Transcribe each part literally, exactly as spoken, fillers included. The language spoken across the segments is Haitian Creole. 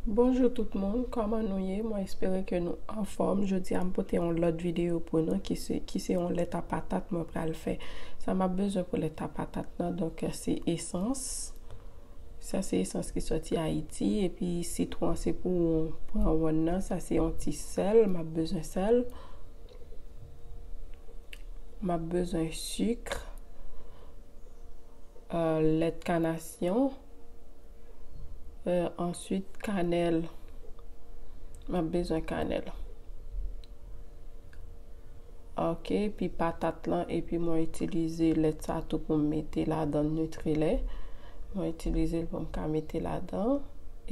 Bonjou tout moun, kòman nou ye? Mwen espere ke nou anfòm. Jodi a m pote yon lòt videyo pou nou ki se, ki se yon lèt a patat mwen pral fè. Sa m ap bezwen pou lèt a patat lan, donk se esans. Sa se esans ki sòti Ayiti, epi sitwon se pou pran wonn nan, sa se yon ti sèl, m ap bezwen sèl. M ap bezwen sik, euh, lèt kanasyon, euh, answit kanèl. M ap bezwen kanèl. Ok, epi patat lan, epi mwen itilize lèt sa tou pou m mete ladan nitrilè. Mwen itilize l pou m ka mete ladan.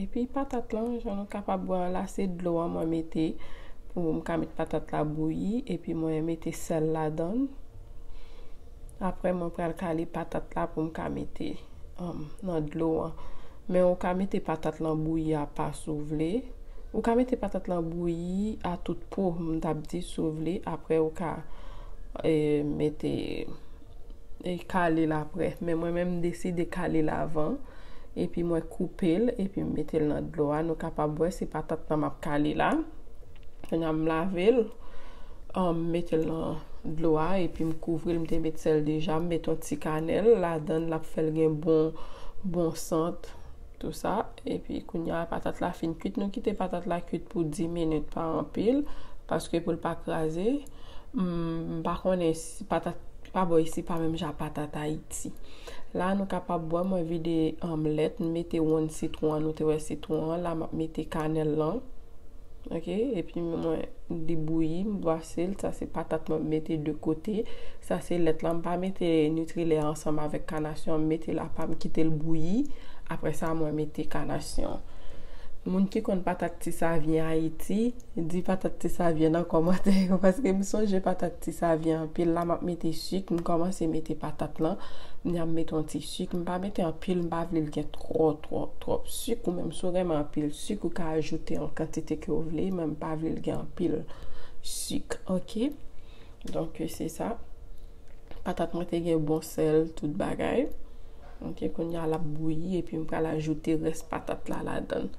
Epi patat lan, jan nou kapab wè an la, se dlo an mwen mete pou m ka met patat la bouyi, epi mwen mete sèl ladan. Apre, mwen pral kale patat la pou m ka mete, um, nan dlo an. Men ou ka mete patat lan bouyi apa si w vle. Ou ka mete patat lan bouyi a tout po, m t ap di, si w vle. Apre, ou ka, e, mete, e, kale l apre. Men mwen menm, m deside kale l avan. Epi mwen koupe l, epi m mete l nan dlo a. Nou kapab wè se patat lan m ap kale la. Kounye a m lave l, um, m mete l nan dlo a, epi m kouvri l, m te met sèl deja, m met yon ti kanèl ladan l, l ap fè l gen bon, bon sant, tou sa. Epi kounye a patat la fin kwit, nou kite patat la kwit pou dis minit, pa anpil, paske pou l pa kraze. M, m pa konnen si patat pa bò isi pa menm jan patat Ayiti. La, nou kapab wè mwen vide, um, lèt, m mete wonn sitwon an, nou te wè sitwon an, la m ap mete kanèl lan. Ok, epi mwen li bouyi, m bwase l, sa se patat mwen mete de kote. Sa se lèt lan, m pa mete nitrilè ansanm avèk kanasyon, m mete l apa, m kite l bouyi. Apre sa, mwen mete kanasyon. Moun ki konn patat ti savyen Ayiti, di patat ti savyen nan kòmantè yo, paske m sonje patat ti savyen anpil. La, m ap mete sik, m kòmanse mete patat lan. Kounye a m mete yon ti sik, m pa mete anpil, m pa vle l gen twò, twò, twòp sik. Ou menm, si w renmen anpil sik, ou ka ajoute yon kantite ke w vle, men m pa vle l gen anpil sik, ok? Donk, se sa. Patat mwen te gen bon sèl, tout bagay. Ok, kounye a l ap bouyi, epi m pral ajoute rès patat la ladan l.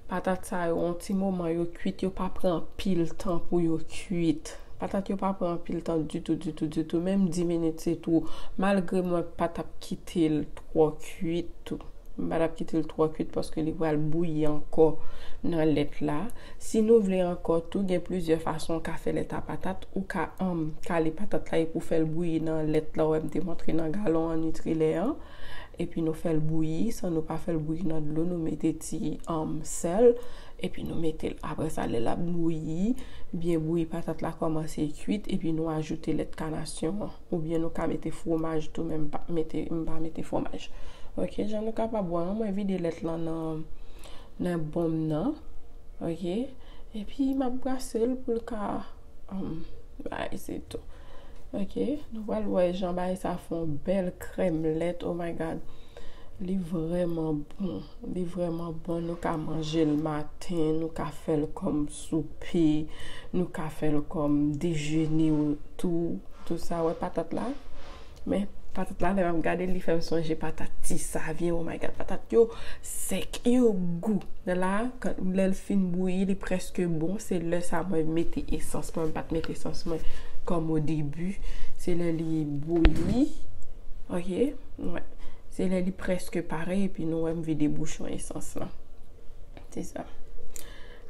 Patat sa yo, yon ti moman yo kwit, yo pa pran anpil tan pou yo kwit. Patat yo pa pran anpil tan ditou, ditou, ditou. Menm dis minit se twò. Malgre mwen pa t ap kite l twò kwit tou. M pa t ap kite l twò kwit paske li pral bouyi ankò nan lèt la. Si nou vle ankò tou, gen plizyè fason w ka fè lèt a patat. Ou ka, um, kale patat la epi w fè l bouyi nan lèt la, ou wè m te montre nan galon an nitrilè an. Epi nou fè l bouyi, san nou pa fè l bouyi nan dlo, nou mete ti, um, sèl, epi nou mete l. Apre sa, lè l ap bouyi, byen bouyi, patat la kòmanse kwit, epi nou ajoute lèt kanasyon an. Oubyen nou ka mete fwomaj tou, men m pa mete, m pa mete fwomaj. Ok, jan nou kapab wè an, mwen vide lèt lan nan, nan bon m nan. Ok, epi m ap bwase l pou l ka, um, bay, se tou. Ok, nou pral wè jan bagay sa fè yon bèl krèm lèt. Oh my God. Li vrèman bon. Li vrèman bon. Nou ka manje l maten, nou ka fè l kòm soupe, nou ka fè l kòm dejene tou. Tou sa, wè patat la. Men, patat la, lè m ap gade, li fè m sonje patat ti savyen. Oh my God, patat yo sèk, yo gou. La, kan, lè l fin bouyi, li prèske bon. Se lè sa mwen mete esans mwen. M pa t mete esans mwen kòm o debi. Se lè li bouyi. Ok? Wè. Se lè li prèske pare, epi nou wè m vide bouchon esans lan. Se sa.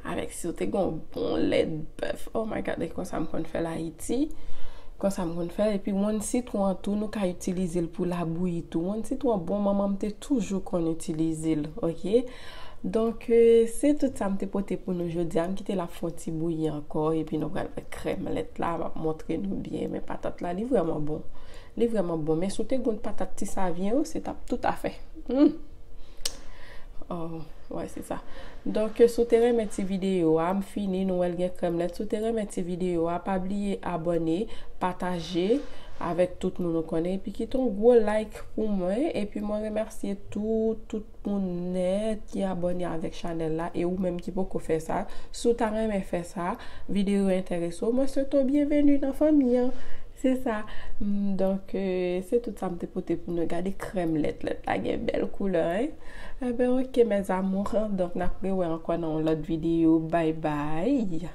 Avèk, si w te gen yon bon lèt bèf. Oh my God, e konsa m konn fè l Ayiti. Konsa m konn fè l. Epi wonn sitwon an tou, nou ka itilize l pou labouyi tou. Wonn sitwon bon, manman m te toujou konn itilize l, ok? Donk, euh, se tout sa m te pote pou nou jodi a. M kite l ap fè yon ti bouyi ankò, epi nou pral wè krèm lèt la, m ap montre nou byen. Men patat la, li vrèman bon. Li vrèman bon. Men si w te gout patat ti savyen yo, se t ap tout afè. Hmm. Oh, wè, se sa. Donk, si w te renmen ti videyo a, m fini, nou wè l gen krèm lèt. Si w te renmen ti videyo a, pa bliye abòne, pataje avèk tout moun ou konnen, epi kite yon gwo like pou mwen, epi mwen remèsye tout, tout moun nèt ki abòne avèk chanèl la, e ou menm ki poko fè sa. Si w ta renmen fè sa, videyo enterese w, mwen swete w byenveni nan fanmi an. Se sa. Mm, donk, euh, se tout sa m te pote pou nou. Gade krèm lèt, lèt la gen bèl koulè, hein? Eben, ok, mes amours. Donk, n ap rewè ankò nan yon lòt videyo. Bye bye.